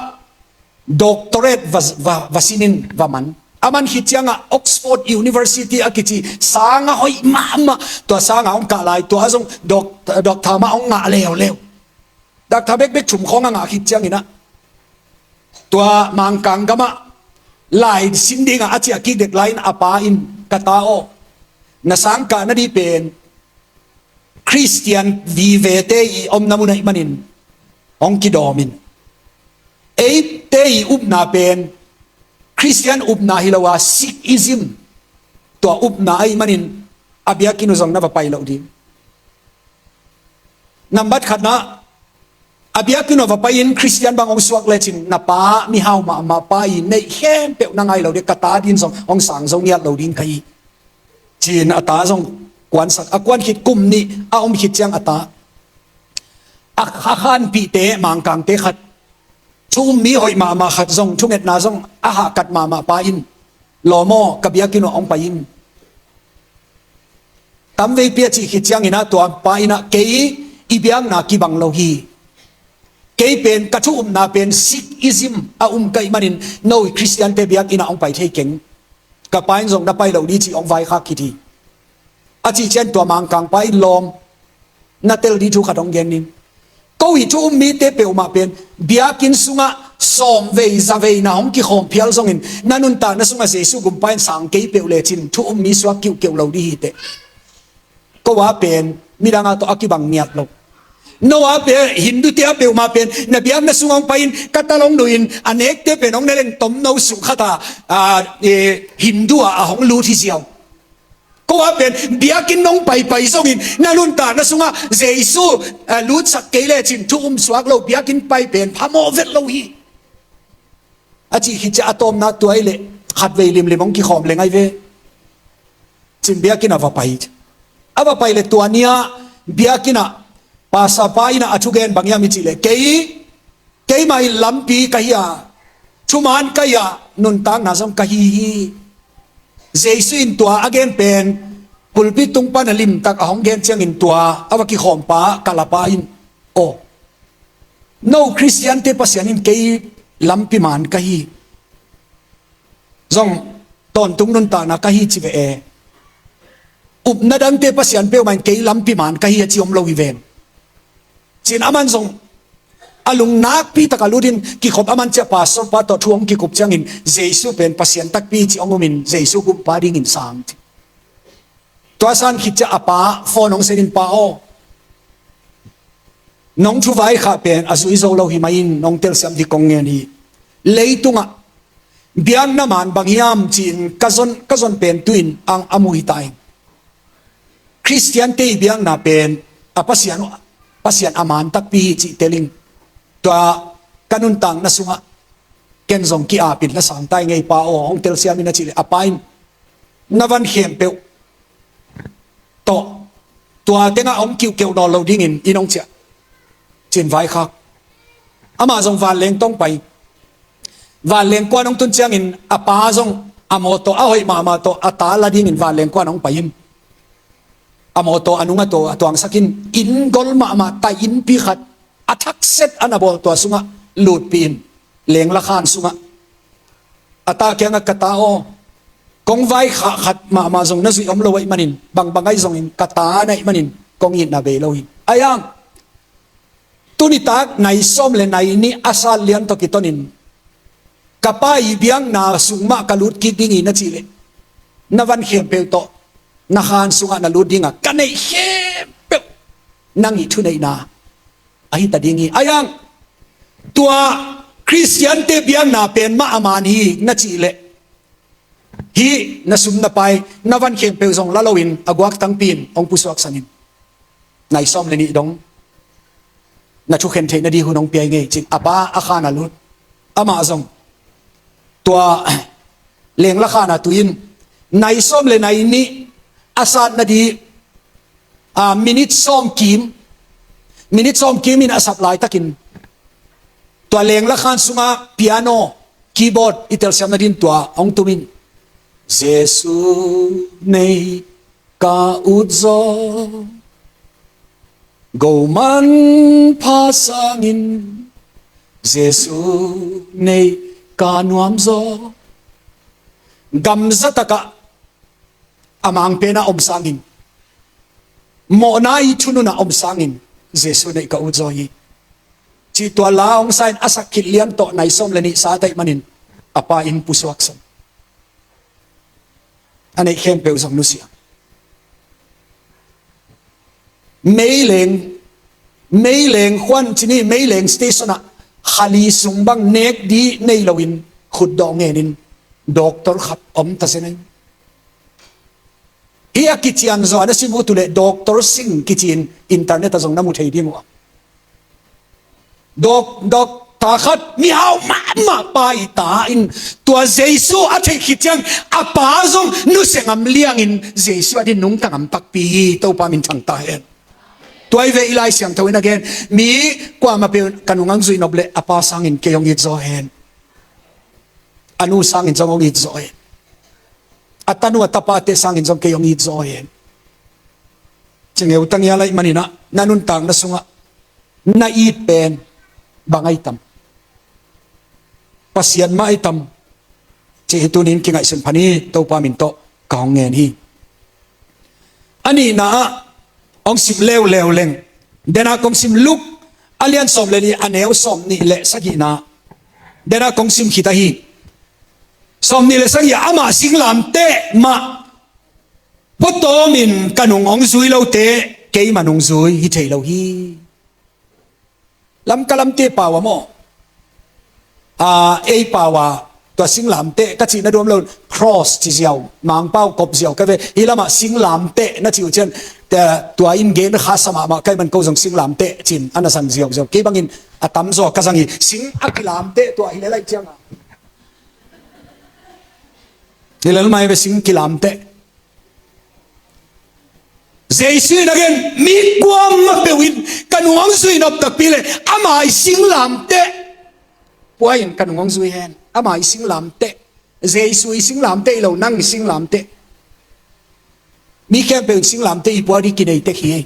doctorate va, va, va sinin va man. A man khit ciangah Oxford University a kici sanga hoih mahmah tua sanga hong kah lai tua zong doc, doctor mah hong ngah leuleu. Doctor bekbek thum khawng a ngah khit cianginah tua Mangkang gamah lai sin dingah a ciah kik dek lai in a pa in ka ta aw na sangkah na dih pen Khristian vivete i omna mun ahih manin hong kidawmin eite i upna pen Khristian upna hi lo a Sikhism tua upna ahih manin a biakinn uh zong na va pai loh ding. Nambat khatna a biakinn uh a va pai-in Khristian bang hong suak lecin na pa mihau mahmah pa i neih khempeuh na ngai lo ding ka ta din zong hong sang zo ngiat lo ding ka hi. Cin a ta zong kuansak a kuan khit kum nih a om khit ciang a ta a, a khanpihte Mangkangte khat thu um mi hoih mahmah khat zong thungetna zong a hahkat mahmah pa in lawm aw ka biakinn uh hong pai in. Tamveipi a cih khit cianginah tua pa inah kei i biakna kibang lo hi. Kei pen ka thu upna pen Sikhism a um ka hih manin no i Khristiante biakinnah hong pai thei keng. Ka pa in zong na pai loh ding cih hong vaikhak khit hi. A cih cian tua Mangkang pa in lawm na tel ding thu khat hong gen ning. Ko i thu um mite peuhmah pen biakinn sungah sawm vei za vei na hong kikhawm phial zongin na nuntakna sungah Jesu gumpa in sang kei peuh lecin thu um mi suak kiuhkeuh lo ding hi teh. Ko a pen midang a tawh a kibang ngiat lo. No a pen Hindu te a peuhmah pen na biakna sungah hong pai-in ka talong nuin a nekte pen hong na leng tomno sung khata a, e, Hindu a a hong lut hi ziau. Ko a pen biakinn nong paipai zongin na nuntakna sungah Jesu a lutsak kei lecin thu um suak lo biakinn pai pen phamawh vet lo hi. A cih khit ciah a tawpna tua i leh khatvei limlim hong kikhawm leng ai ve. Cin biakinn a va pai. A va pai le tua nia biakinn ah pastor pa inah a thugen bang hiam i cih leh kei keimah in lampi ka hi a thuman ka hi a nuntakna zong ka hi hi. Jesu in tua a gen pen pulpit tung pan a limtak a hong gen ciangin tua a va kikhawmpa ka lapa in aw no Khristiante Pasian in kei lampi man ka hi. Zong tawntung nuntakna ka hi ci ve e. Upna dangte Pasian peuhmah in kei lampi man ka hi a ci om lo hi ven. Cin aman zong a lung nakpi taka lutin kikhop aman ciah pastor pa tawh thu hong kikup ciangin Jesu pen Pasian takpi ci hong umin Jesu gumpa dingin sang ci. Tua san khit ciah a pa phone hong senin pa aw nong thuvai khah pen a zui zo lo hi mai in nong telsiam dih kong ngen hi. Leitungah biakna man bang hiam ci-in ka zon, ka zon pen tuin ang a mu hi ta in. Khristiante i biakna pen a Pasian, Pasian a man takpi hi cih teling. Tua ka nuntakna sungah ken zong ki-apin la sang ta i ngei pa aw hong telsiam in a cih leh a pa in na van khempeuh tawh tua tengah hong kiuhkeuh nawn lo dingin in hong ciah cin vaikhak. Amah zong vanleng tong pai. Vanleng kuan hong tun ciangin a pa zong A mawtaw a hoih mahmah tawh a ta la dingin vanleng kuan hong pai in. A mawtaw a nung a taw a tuangsak in, inn gol mahmah tai innpi khat a thakset a na bawl tua sungah lutpih in, lengla khan sungah a ta kiangah, "Ka ta aw, kong vai khah khat mahmah zong na zuih om lo ahih manin, bangbang ahi zongin ka ta na hih manin kong itna bei lo hi. Ahi hang tuni tak nai sawm le nai nih a sat lian tawh kitonin ka pa ii biakna sung mah ka lut kik ding hi," na cih leh, na van khempeuh tawh na khan sungah na lut ding a, ka neih khempeuh nang ii thuneihna ahi ta ding hi. Ahi hang tua Khristiante biakna pen mah a man hi, na cih leh, hih na sum na pai, na van khempeuh zong la loin a guaktangpi in hong pusuaksan in, nai sawm le nih dong na thukhen theih nading hun hong pia ing ei, ci-in a pa a khan a lut. Amah zong tua lengla khan a tui in, nai sawm le nai nih a sat nading, a, minit sawm kim, minit sawm kim in a sat laitakin, tua lengla khan sungah piano, keyboard i telsiam nading tua hong tum in, "Jesu nei ka ut zaw, go manpha sangin Jesu nei ka nuam zaw." Gamza takah a mangpen a om sangin, mawhna ii thunun a om sangin, "Jesu nei ka ut zaw hi," ci tua la hong sa in, a sak khit lian tawh nai sawm le nih sat ahih manin a pa inn pusuaksan. A neih khempeuh zong nusia. Meileng, Meileng khuan ci ni, Meileng station ah kha li sung bang nek ding nei loin khutdawh ngenin doctor khat om ta zen ahi. Hih a kician zaw a na sim uh tu leh Doctor Sing kici-in internet ah zong na mu thei ding uh a. Dok, dok, ta khat mihau mahmah pa ii ta in tua Jesu a theih khit ciang a pa zong nusia ngam liangin Jesu adingin nungta ngam takpi hi. Topa min thang ta hen. Tua hi ve, i Lai Siangtho in a gen, mi kuamah peuh ka nung hong zuih nop leh a pa sangin kei hong it zaw hen. A nu sangin zong hong it zaw hen. A tanu a tapate sangin zong kei hong it zaw hen. Ci ngeu ta ngial ahih manin ah, na nuntakna sungah na it pen bang ahi tam? Pasian mah ahi tam? Cih hi tuni-in kingaihsun pha ni. Topa min tawh ka hong ngen hi. A nihna ah hong sim leuleu leng, denah kong sim, Luke a lian sawm le nih, a neu sawm nih le sagihna, denah kong sim khit ahi. Sawm nih le sagih ah, "Amah singlamteh mah puatawmin ka nung hong zui lote keimah nung zui hi thei lo hi." Lamka lamte pau ah maw, a, ei pau ah tua singlamteh ka cihna duam lo, cross ci ziau, Mangpau kop ziau ka ve. Hih lamah singlamteh na cih uh ciang, tua, tua in gen kha sa mahmah ka hih man ko zong singlamteh ci-in a na zang ziauziau. Kei bangin a tamzaw ka zang hi. Sing a kilamteh tua hi lel ahih ciangin, hi lel mai ve, sing kilamteh. Jesu in a gen, mi kuamah peuh in ka nung hong zuih nop takpi leh amah ii singlamteh pua-in ka nung hong zui hen. Amah ii singlamteh. Jesu ii singlamteh hi lo, nang ii singlamteh. Mi khempeuh in singlamteh ii pua ding kinei tek hi.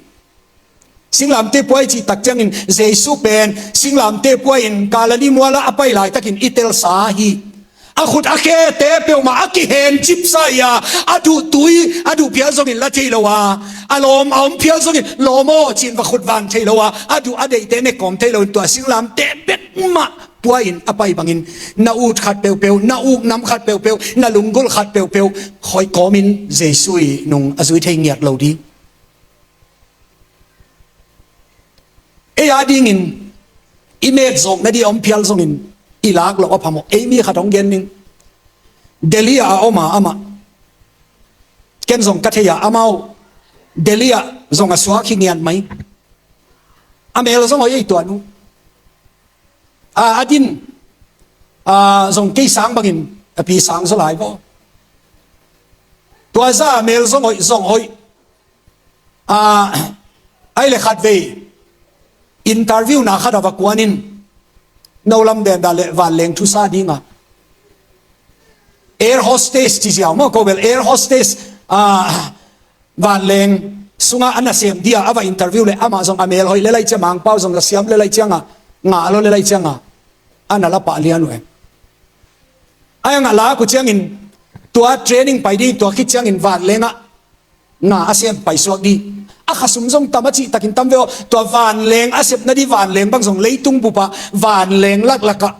Singlamteh pua i cih tak ciangin Jesu pen singlamteh pua-in Galilee mualah a pai laitakin i telsa hi. A khut a khete peuhmah a kihencipsa hi a, a duh tui, a duh phial zongin la thei lo a, a lawm a om phial zongin lawm aw ci-in va khut van thei lo a, a duh a deihte ne kawm thei loin tua singlamteh bek mah pua-in a pai bangin na ut khat peuhpeuh, na uknam khat peuhpeuh, na lunggulh khat peuhpeuh khoih kawmin Jesu ii nung a zui thei ngiat lo ding. Ei adingin i met zawkna ding a om phial zongin i lak loh a phamawh. Ei mi khat hong gen ning. Delhi ah a om a, amah, ken zong ka thei a, amau Delhi ah zong a suak hi ngiat mai. A mel zong hoih ei, tua nu. A, a din, a, zong kei sang bangin a pi sang zaw lai vaw. Tua zah a mel zong hoih, zong hoih. A, ahih leh khatvei interview-na khat ah va kuanin, no lam den dah leh vanleng thu sa ding a, Air hostess ci ziau maw, ko bel air hostess, ah, vanleng sungah a nasem dia a va interview le amah zong a mel hoih le lai cia, Mangpau zong a siam le lai cianga ngah lo le lai cianga a na la pah lian uh e. Ai angah lak uh ciangin tua training pai ding, tua khit ciangin vanlengah na a sem paisuak dih. A khasum zong tam a cihtakin tam ve aw. Tua vanleng a sepna dih vanleng bang zong leitung bupah vanleng laklakah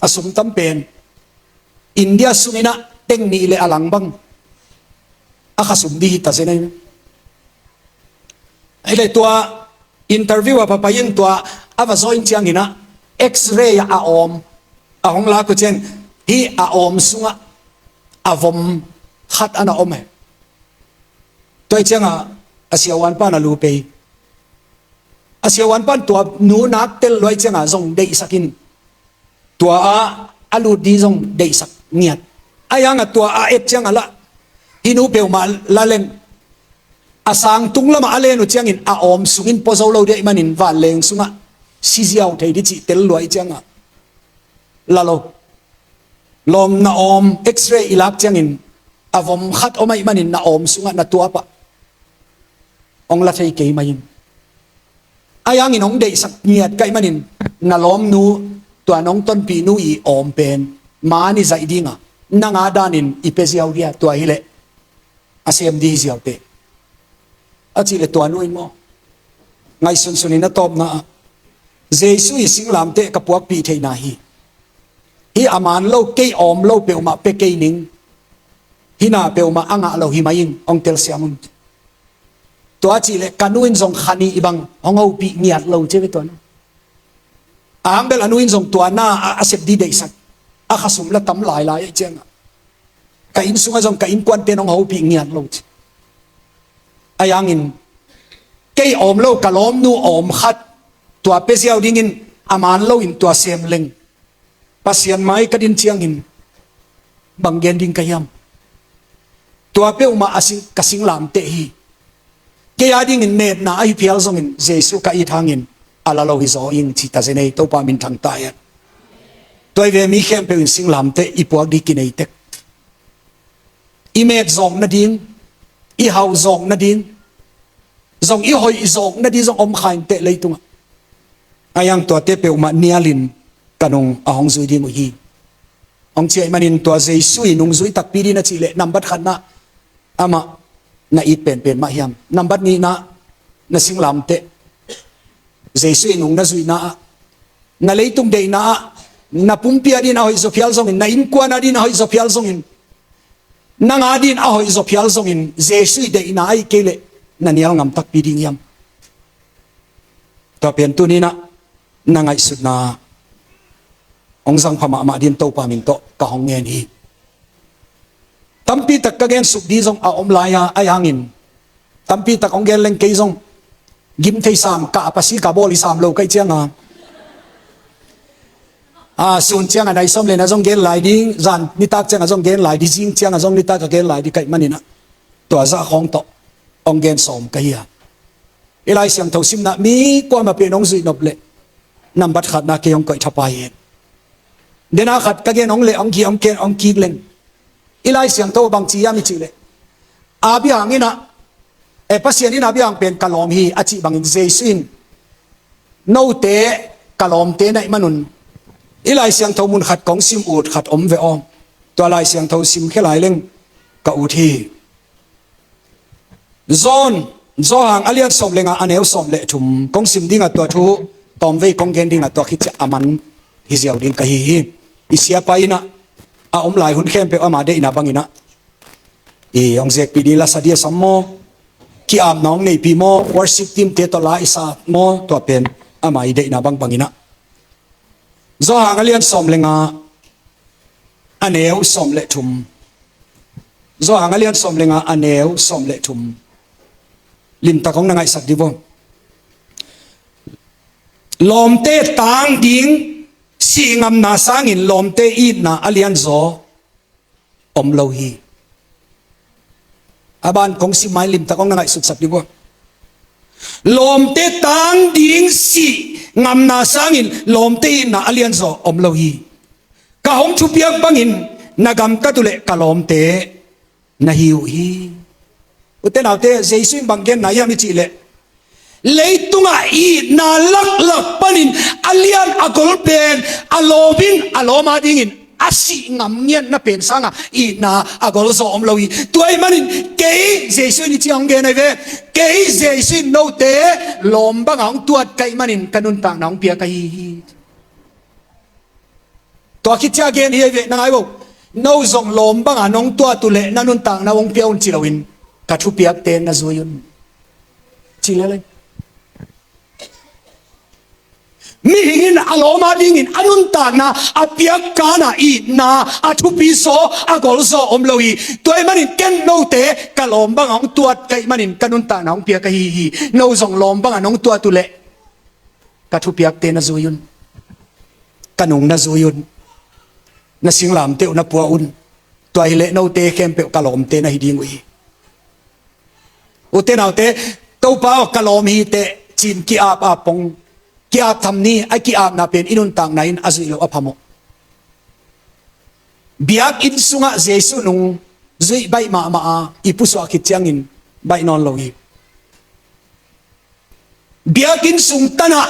a sum tam pen India sunginah teng nih le a lang bang a khasum dih hi ta zen ahi. Ahi le tua interview a papai in tua a va zaw in cianginah X-ray a awm a hong lak uh ciang hi a awm sungah a vom khat ana om e. Tua hi ciangah a siavuan pan a lu pei. A siavuan pan tua nu nak tel luai ciangah zong deihsakin tua a a lut dih zong deihsak ngiat. A iangah tua a et ciangah lah hi nu peuhmah la leng a sang tung lamah a len uh ciangin a awm sungin pua zo lo dih ahih manin vanleng sungah si ziau thei dih cih tel luai ciangah la lo. Lawm na awm X-ray i lak ciangin a vom khat om ahih manin na awm sungah na tuapah hong la thei kei mai in. A iangin hong deihsak ngiat ka hih manin na lawmnu tua nong tonpihnu i awm pen man i zaih dinga nanga danin i pia ziau dia tua hileh a sem dih hi ziaute. A cih le tua nu in maw, ngaihsunsunin a tawpna ah Jesu i singlamteh ka puakpih theihna hi. Hi a man lo kei awm lo peuhmah pia kei ning. Hi na peuhmah a ngah lo hi mai in hong telsiam un. Tua cih le ka nu in zong kha nih i bang hong hopih ngiat lo ci ve tua nu. A hang bel a nu in zong tua na a, a sep dih deihsak a khasum la tam lailai ahi ciangah ka inn sungah zong ka innkuante nong hopih ngiat lo ci. A iangin kei awm lo ka lawmnu awm khat tua pia ziau dingin a man lo in tua sem leng Pasian mai ka din ciangin bang gen ding ka hiam? Tua peuhmah a sing, ka singlamteh hi. Kei a dingin netna ahi phial zongin Jesu ka it hangin a la lo hi zaw ing ci ta zen ei, Topa min thang ta hen. Tua hi ve mi khempeuh in singlamteh i puak dih kinei tek. I met zawk nading, i hau zawk nading, zong i hoih zawk nading zong om kha inteh leitungah. A iang tuate peuhmah nialin ka nung a hong zui ding uh hi. Hong ciah ih manin tua Jesu i nungzui takpi ding na cih leh nambat khatna amah na it penpen mah hiam? Nambat nihna na singlamteh Jesu i nung na zuihna ah, na leitung deihna ah, na pumpi a din a hoih zaw phial zongin, na innkuan a din a hoih zaw phial zongin, nang a din a hoih zaw phial zongin Jesu i deihna ahi kei leh na nial ngam takpi ding hiam? Tua pen tuninah na ngaihsutna hong zangpha mahmah din Topa min tawh ka hong ngen hi. Tampi tak ka gensuk di zong a om lai-a, ahi hangin tampi tak hong gen leng kei zong gim thei sam, ka a pasi ka bawl i sam lo ka ih cianga, a, sun cianga nai sawm le na zong gen lai ding, zan nitak cianga zong gen lai ding, zing cianga zong nitak ka gen lai ding ka ih maninah tua zah khawng tawh hong gen sawm ka hi a. I Lai Siangtho simna mi kuamah pen hong zuih nop leh nambat khatna kei hong koih thapai hen. Dena khat ka gen hong leh hong ki hong ken hong kik leng i Lai Siangtho bang ci hiam i cih leh, Abraham inah, e, Pasian in Abraham pen ka lawm hi a cih bangin Jesu in note ka lawmte na ih manun i Lai Siangtho mun khat kong sim ut khat om ve aw. Tua Lai Siangtho simkhia lai leng ka ut hi. John, Johan a lian sawm le nga a neu sawm le thum kong sim dingah tua thu tawmvei kong gen dingah tua khit ciah a man hi ziau ding ka hi hi. I siapa inah a om lai hun khempeuh ama deihna banginah i hong zekpih ding lasa dia sam maw, ki-apna hong neihpih maw, worship team te tawh la i sa maw, tua pen ama i deihna bangbanginah. Johan a lian sawm le nga a neu sawm le thum. Johan a lian sawm le nga a neu sawm le thum. Limtak hong na ngaihsak di vo. Lawmte tang ding sih ngamna sangin lawmte itna a lianzaw om lo hi. A ban kong sim mai limtak hong na ngaihsutsak di vo. Lawmte tang ding sih ngamna sangin lawmte itna a lianzaw om lo hi. Ka hong thupiak bangin Na gamtat uh leh ka lawmte na hi uh hi. Ute naute, Jesu in bang genna hiam i cih leh, leitungah itna laklak panin a lian a gol pen a lawm in, a lawm adingin a sih ngam ngiatna pen sangah itna a gol zaw om lo hi. Tua ahih manin kei, Jesu in i ciang hong gen ahi ve, kei Jesu in note lawm banga hong tuat ka hih manin ka nuntakna hong piak ahi hi. Tua khit ciang gen hi ahi ve, na ngai vo. No zong lawm banga nong tuat uh leh na nuntakna hong pia un ci loin, ka thupiakte na zui un, ci lel hi. Mihing in a lawm adingin a nuntakna a piak kana itna a thupi zaw, a gol zaw om lo hi. Tua ahih manin ken note ka lawm banga hong tuat ka hih manin ka nuntakna hong piak ahi hi. No zong lawm banga nong tuat uh leh ka thupiakte na zui un, ka nung na zui un, na singlamteh uh na pua un. Tua hileh note khempeuh ka lawmte na hi ding uh hi. Ute naute, Topa aw ka lawm hi teh ci-in ki-ap ap pong, ki-ap tham ni. A ki-apna pen i nuntakna in a zuih loh a phamawh. Biakinn sungah Jesu nung zuih baih mahmah a, i pusuah khit ciangin baih nawn lo hi. Biakinn sung tanah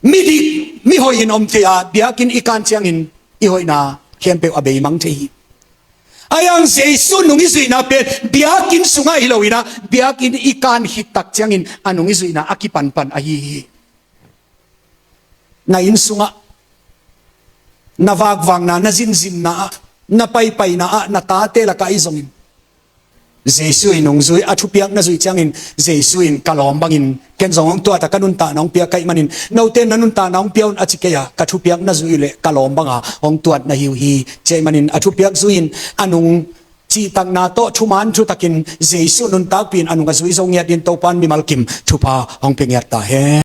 midik mihoih in om thei a, biakinn i kan ciangin i hoihna khempeuh a beimang thei hi. Ahi hang Jesu nung i zuihna pen biakinn sungah hi lo in ah, biakinn i kan khit tak ciangin a nung i zuihna a kipanpan ahi hi. Na inn sungah, na vakvakna, na zinzinna ah, na paipaina ah, na tate lakah i zongin Jesu in hong zui, a thupiak na zuih ciangin Jesu in ka lawm bangin ken zong hong tuat a, ka nuntakna hong piak ka hih manin note na nuntakna hong pia un a ci kei a, ka thupiak na zuih uh leh ka lawm banga hong tuat na hi uh hi, ci ahih manin a thupiak zui-in a nung cihtakna tawh thuman thutakin Jesu nuntakpih in a nung a zui zo ngiat dingin Topa in mimal kim thupha hong pia ngiat ta hen.